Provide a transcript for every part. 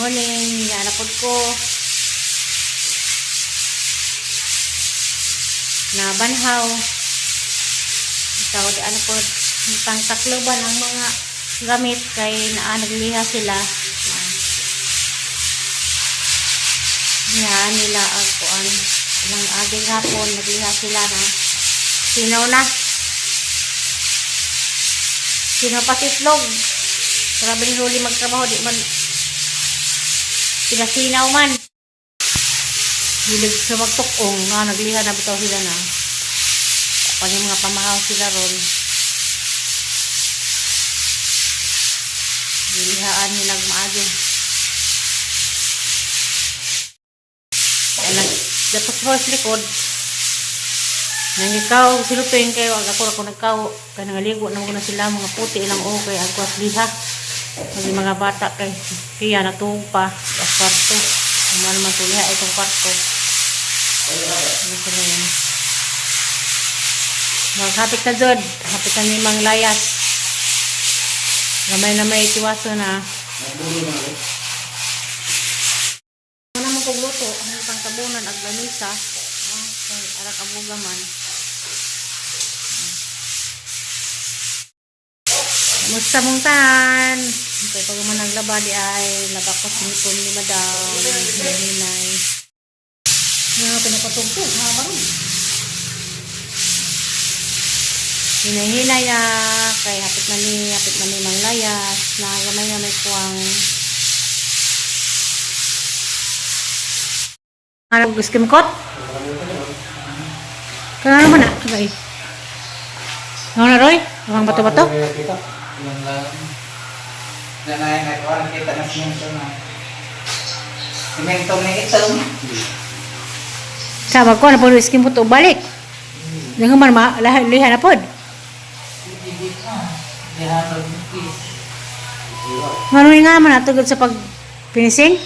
Morning, niana pod ko. Na banhaw. Ikaw di ano po, tang takloban ang mga gamit kay naa nagliha sila. Niya nila ang kuan ilang aging hapon nagliha sila na. Sino na? Sino pa itlog? Grabe ni Rolly magtrabaho, di man pinasinaw man. Hilig sa magtukong, nga nagliha na bitaw sila na. Pag yung mga pamahaw sila ron. Gilihaan nila maagi. Kaya nag, dapat sa likod. Nang ikaw, silutuin kayo, ag ako ako nagkaw, kay nangaligo na mo na sila, mga puti ilang o, kay agwas liha. Maging mga bata kay, kaya natuog pa, sa kwarto. Human man tuliha itong kwarto. Ano sila yun? Maghapit na jud, hapit na ni Mang Layas. Gamay na may tiwaso na. Ano naman kong luto, ang pang tabunan ag lamisa. Ah, kay arak abuga man. Musta mong tahan? Kay pag man ang laba di ay laba ko sinipon ni madam, hinay. Nga pinapatugtog, ha baron. Hinay-hinay na kay hapit na ni Mang Layas na gamay na may kuwang. Ano gusto mo kot? Kaya naman na, agay. Ano na Roy? Ang bato-bato? Yung lang. Na na na kita na simento na. Simento ni ito. Sa ko na po skim ko to balik. Nga man ma lahat liha na pod. Ngano nga man atugod sa pag finishing?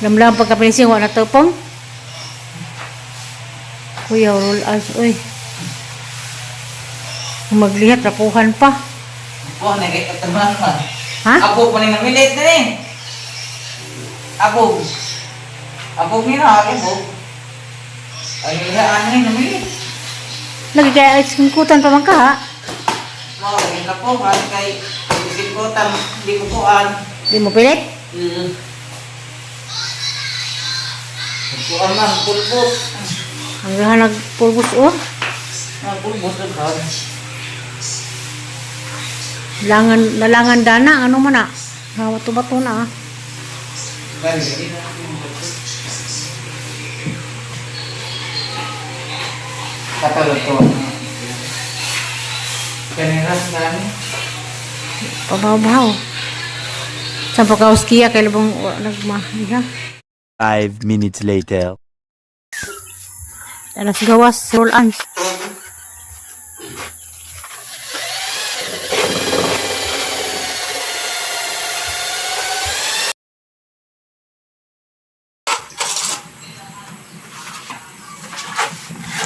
Lamlam pagka finishing wa na tupong. Kuya roll as oy. Maglihat rapuhan pa. Oh, nagkita man man. Ha? Abo pa ni namilit na eh. Abo. Abo ni na abo. Ay lihaan ni namilit. Lagi kaya skim kutan pa man ka ha? Wow, yung kapuhan kay isip ko tam di ko kuan. Di mo pilit? Kuan man pulbos. Hanggang nagpulbos oh. Ah, pulbos daghan. Langan lalangan dana ano man na. Bato-bato na ah. Bali, di na. Katulad ko. Kaniras na Pabaw-baw. Sa pagkauskiya kay lubong wa nagmahiga. 5 minutes later. Alas gawas roll on.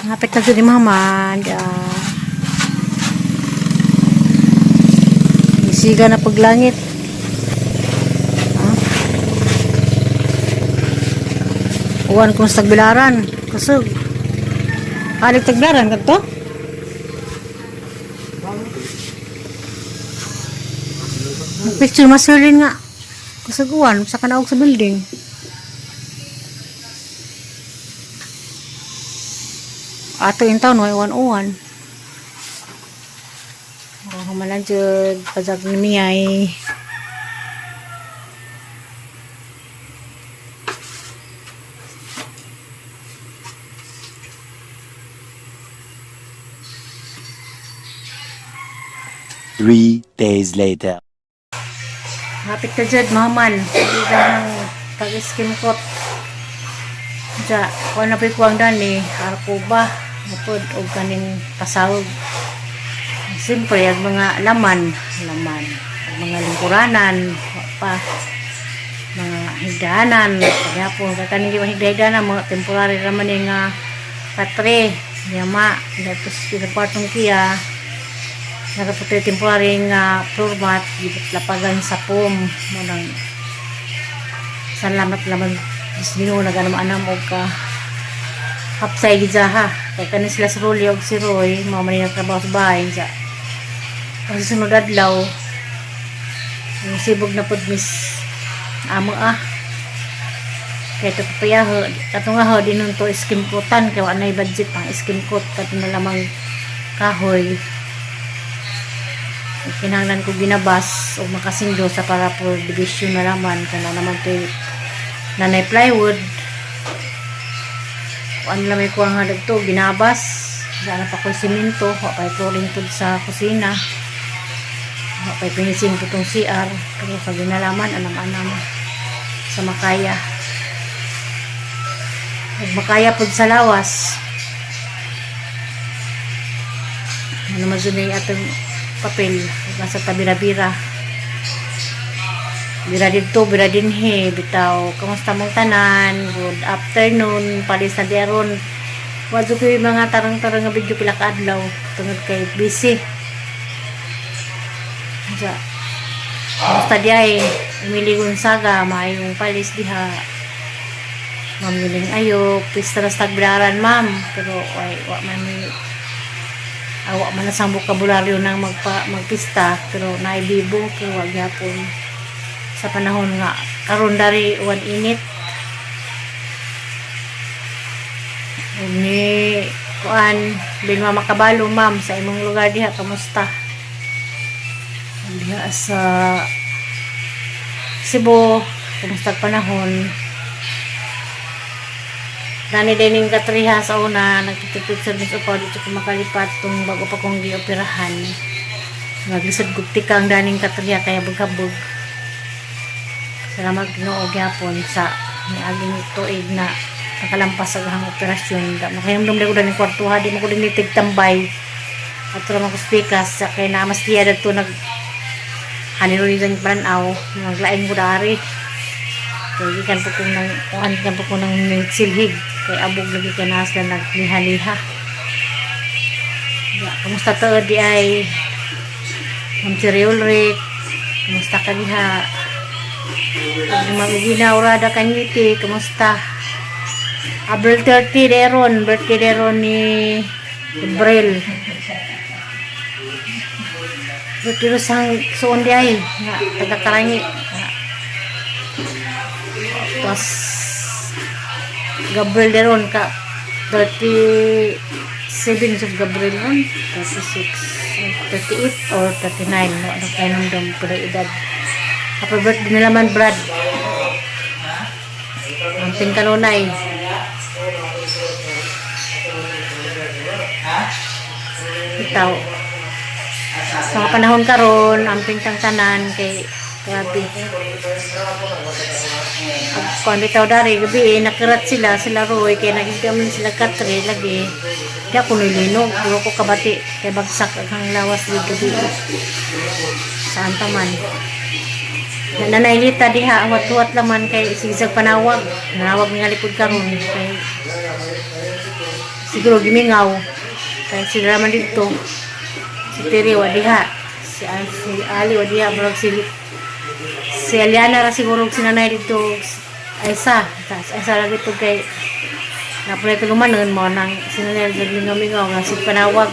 Hapit na jud ni mama. Isiga na paglangit. Ha? Uwan kung sa tagbilaran. Kusog. Alik tagbilaran kadto? Picture masulin nga. Kusog uwan sa kanaog sa building. Ato in town way uwan-uwan. Oh, humalan jud pajag ni Miyay. 3 days later. Hapit ka jud mahaman. Hindi ka ng pag-skin kot. Ja, kuha na po'y kuwang dani, arko ba, napod, og kaning pasawag. Siyempre, ang mga laman, laman, ang mga lingkuranan, wa pa, mga higdanan, pagyapon, kay kaning mga higdanan, mga temporary raman ni nga katre, yama, datos pinakwartong kiya, Narapo temporary nga floor mat lapagan sa foam mo nang salamat laman Diyos Ginoo naganam-anam og ka hapsay gid ha kay kani sila si Rolly og si Roy mao man ni nagtrabaho sa bahay sa ang sunod adlaw ang sibog na pod miss amo ah kay ito papayaho kato nga ho dinun to skim coatan kay wa nay budget pang skim coat kato na lamang kahoy. Kinahanglan ko ginabas o makasindo sa para for division na laman kung na naman to nanay plywood kung ano lang may kuha nga dagto ginabas wala na pa ko'y simento, wa pa'y flooring pod sa kusina, wa pa'y finishing po tong CR, pero sa ginalaman anam-anam sa makaya ug makaya pod sa lawas. Ano man jud na yung atong papel nasa tabira-bira, bira didto, bira dinhi. Bitaw, kamusta mong tanan? Good afternoon. Palis na di aron. Wa jud ko'y mga tarang-tarang nga video pila ka adlaw tungod kay busy. Sa kamusta di ay Emily Gonzaga? Maayong palis diha. Ma'am Yuling ayo pista na sa Tagbilaran, ma'am, pero ay wa man mi awa man na sang bokabularyo nang magpa magpista, pero naibibo pero wa gyapon sa panahon nga karon dari uwan init. Ug ni kuan bin makabalo, ma'am, sa imong lugar diha kamusta diha sa Cebu? Kumusta ang panahon? Dani din yung katriha sa una, nagtitipid sa bis upaw dito ko makalipat tung bago pa kong gioperahan. Naglisod gupti ka ang daning katriha kaya bughabog. Salamat Ginoo gyapon sa niaging tuig na nakalampas sa gahang operasyon. Da makahimdom ko daning kwartuha, di mo ko din tambay. At ra man ko speakas sa kay namas diya dagto nag hanilunigan pananaw, naglain ko dari. Kay gikan po kong nang kuan gikan po ko nang silhig kay abog lagi kay na sila nagliha-liha. Ya, kamusta to di ay Ma'am Cherry Ulrich? Kamusta ka diha? Ug Ma'am Gina Urada Kanyiti, kamusta? April 30 deron, birthday deron ni Gabriel. Birthday ro sang suon di ay nga taga Karangi. Nga. Tapos Gabriel deron ka 37 sa Gabriel ron, 36, 38 or 39 no, ano kayo nung dong pala edad. Happy birthday nila man, Brad. Amping kanunay. Itaw. Sa mga panahon karon, amping tang tanan kay grabe. Pag kuan bitaw dari gabi eh, nakirat sila sila Roy kay nagigam sila katre lagi. Di ako nilinog, puro ko kabati kay bagsak ang lawas di gabi. Saan pa man. Nananaylita diha huwat-huwat laman kay sigsag panawag. Nanawag nga lipod karon kay siguro gimingaw. Kay sila man dito. Si Terry wa diha. Si Ali wa diha murag si si Aliana ra siguro og sinanay dito ay sa tas ay sa lagi to kay napulay tulumanon mo nang sinanay sa mingaw-mingaw nga si panawag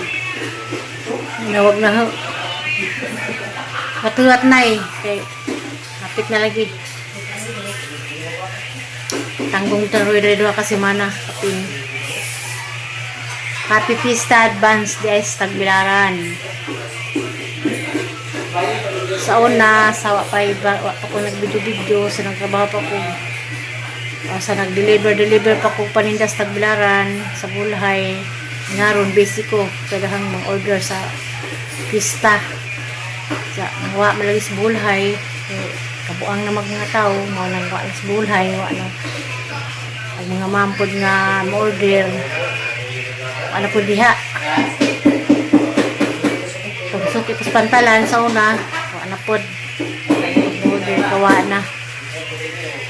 nawag na ho patuhat na eh kay hapit na lagi tanggong taroy diri duha ka semana kapin. Happy Fiesta advance di ay sa Tagbilaran. Sa una sa wa pa iba, wa pa ko nagvideo-video sa nagtrabaho pa ko o sa nag-deliver deliver pa ko paninda sa Tagbilaran sa Bulhay. Ngaron busy ko kailangan mag-order sa pista sa wa malagi sa Bulhay eh, kabuang na mag mga tao mao nang wa na sa Bulhay, wa na ang mga mampod nga mo-order, wa na po diha. Pagsukit pas pantalan sa una, wa na pod. Order kawa na.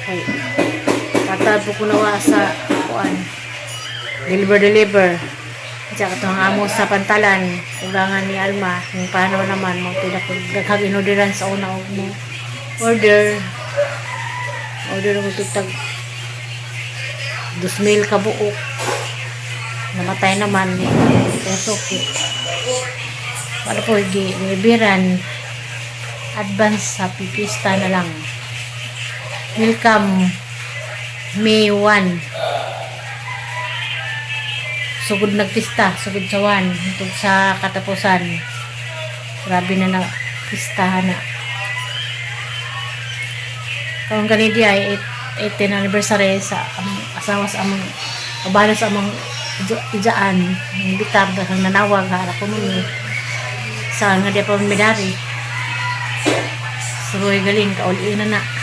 Kay tatad po ko nawa sa kuan. Deliver deliver. Diya katong amo sa pantalan, ugangan ni Alma, kung paano naman mo pila ko daghang inorderan sa una og mo order. Order ko tag 2,000 ka buok. Namatay naman ni Usok. Ano po, gi nibiran advance sa pipista na lang. Welcome May 1. Sugod nagpista, sugod sa 1 hantod sa katapusan. Grabe na na pista na. Kung gani di ay 18 anniversary sa among asawa sa among abala sa among ijaan ng bitar dahil nanawag hara ko nun eh. Sa nga di pa midari. Suroy galing kauli na na.